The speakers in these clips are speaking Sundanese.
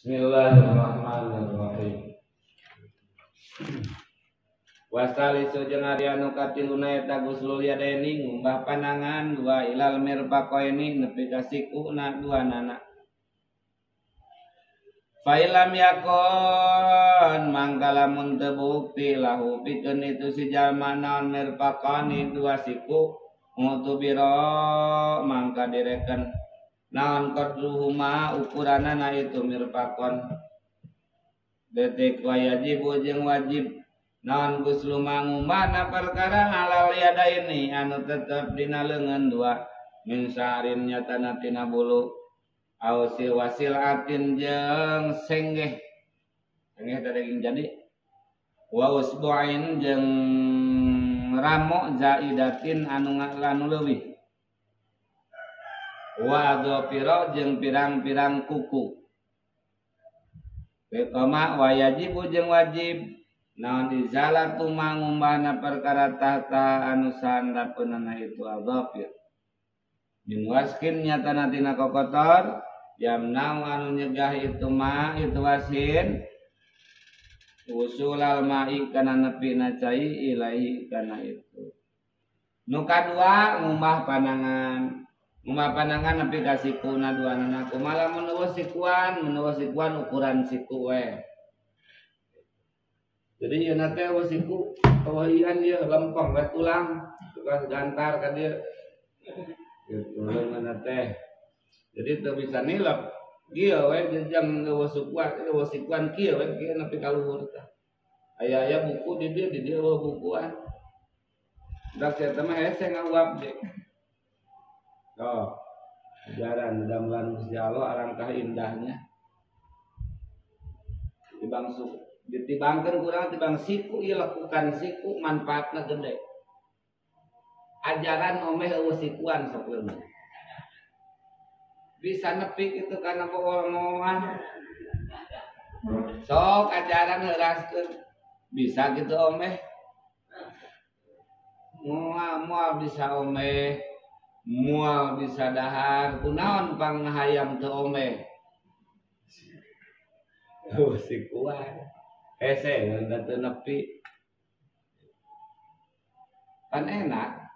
Bismillahirrahmanirrahim. Wasalisu jeung ari anu katiluna eta guslul yadaini ngumbah panangan dua ilal mirfaqaini nepi ka sikuna dua nana. Fa ilam yakon mangka lamun teu bukti lahu pikeun itu si jalma naon mirfaqani dua siku mutubira mangka direken naon qadruhuma ukuranana itu mirfaqon. Detik wajibu jeung wajib naon guslu mangumbahna perkara halal yadaini anu tetep dina leungeun dua min sa'rin nyatana tina bulu aw wasil atin jeung senggeh senggeh teh daging jadi wa usbu'in jeung ramo zaidatin anu anu leuwih wa adhafira jeung pirang-pirang kuku. Koma wajibu jeung wajib naon izalatu mangumbahna perkara tahta anu sahandapeunana itu adzafir min waskin nyatana tina kokotor yamnau anu nyegah itu ma itu wasin usulal ma'i kana nepina cai ilahi kana itu. Nu kadua ngumbah panangan. Ngumbah panangan nepi ka sikuna duanana kumaha lamun eueuh sikuan, mun sikuan ukuran siku we. Jadi ieu na teh eueuh siku, eueuh ieu lempeng we tulang, tukang gantar ka dieu. Gitu leungeunna teh. Jadi teu bisa nilep. Kieu we jejang eueuh sikuan kieu we kieu nepi ka luhur tah. Aya-aya buku di dieu eueuh bukuan. Dak saya mah hese ngauap deui. Oh, ajaran damelan Gusti Allah alangkah indahnya. Tibang ditibangkeun kurang tibang siku ieu lakukan siku manfaatna gede. Ajaran omeh eueuh sikuan sok leungeun. Bisa nepi itu karena bohongan. Sok ajaran heuraskeun. Bisa gitu omeh. Moal bisa omeh. Mual bisa dahar kunaon pang hayam teu omeh. Oh sikuan. Hese da teu nepi. Kan enak.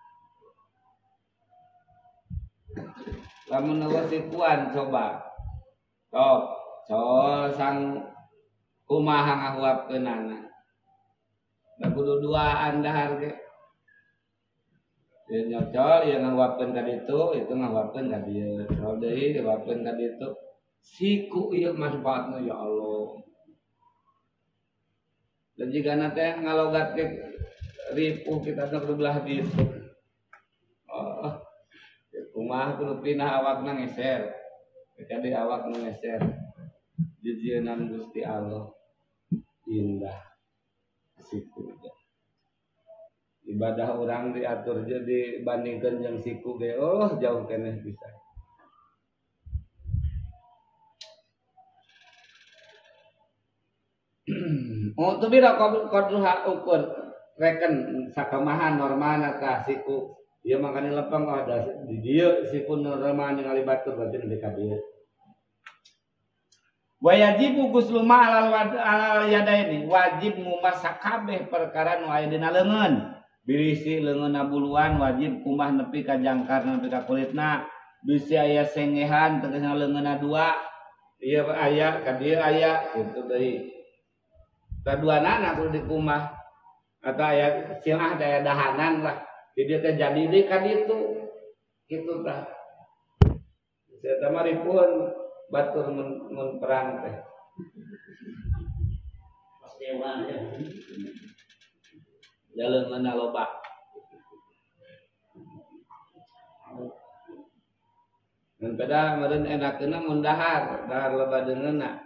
Lamun eueuh sikuan coba. Sok, so sang kumaha ngahuapkeunana. Da kudu duaan dahar ge. Dia nyocol, dia ngahuapkeun ka ditu, itu ngahuapkeun ka dieu. Col deui ngahuapkeun ka ditu. Siku ieu manfaatna ya Allah. Dan jigana teh ngalogat ge ripuh kita teh kudu belah ditu. Oh. Kumaha kudu pindah awakna ngeser. Jadi awakna ngeser. Jijieunnan Gusti Allah. Indah siku. Ibadah orang diatur jadi dibandingkan yang siku ge oh jauh keneh bisa. Oh tu bira qadruha ukur reken sakamahan normalna tah siku. Ieu makane lepeng oh da di dieu siku normal ningali batur berarti nepi ka dieu. Wajibu guslu ma alal yadaini wajib ngumbah sakabeh perkara nu aya dina leungeun. Birisi leungeunna buluan wajib kumbah nepi ka jangkar nepi ka kulitna. Bisi aya sengehan tegasna leungeunna dua. Ieu aya ka dieu aya kitu deui. Kaduanana kudu dikumbah. Atau aya silah daya dahanan lah. Di dieu teh jadi deui ka ditu. Kitu tah. Saya mah ripuheun batur mun perang teh. Pas dewa ya. Leungeunna loba. Mun beda meureun enakeunna mun dahar, dahar loba deungeunna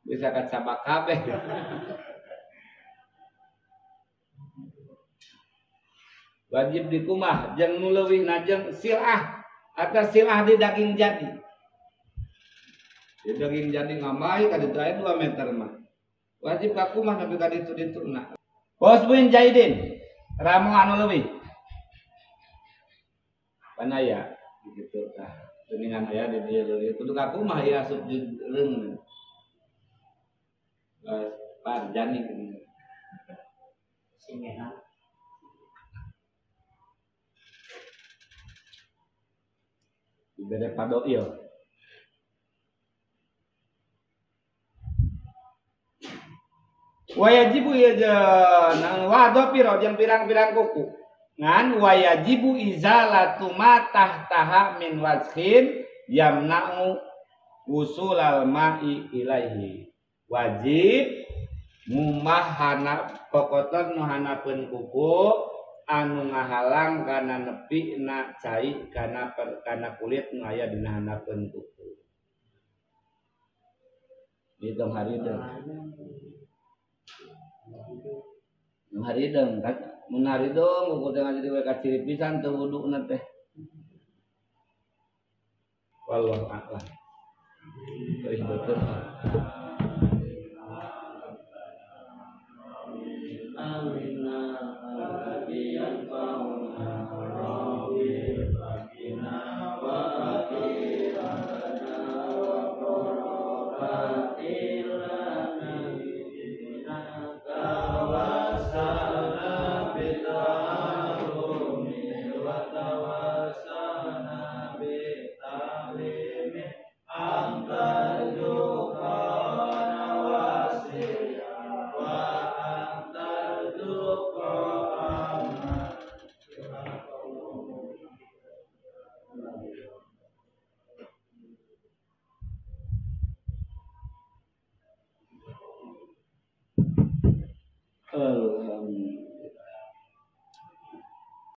bisa kacabak kabeh. Wajib dikumbah jeung nu leuwihna jeung silah atau silah di daging jadi. Di daging jadi ngamai ka ditu aya 2 meter mah. Wajib kakumah nepi ka ditu dituna. Wasbun jaidin ramu anu leuwih. Panaya gitu tah. Geuningan aya di dieu leuwih kudu kakumah ieu asup leungeun. Parjani singehan. Dibere padoil. Wajibu ya wa piro jeung pirang-pirang kuku. Ngan wajibu izalatu ma tahtaha min wajhin yamna'u usulal ma'i ilaihi. Wajib ngumah hana kokotor nu hanapeun kuku anu ngahalang kana nepi na cai kana kana kulit nu aya dina hanapeun kuku. Hitung harideng. Harideng kan mun harideng kuku teh jadi we kaciri pisan teu wuduna teh. Wallahu a'lam. Terus betul. Amin.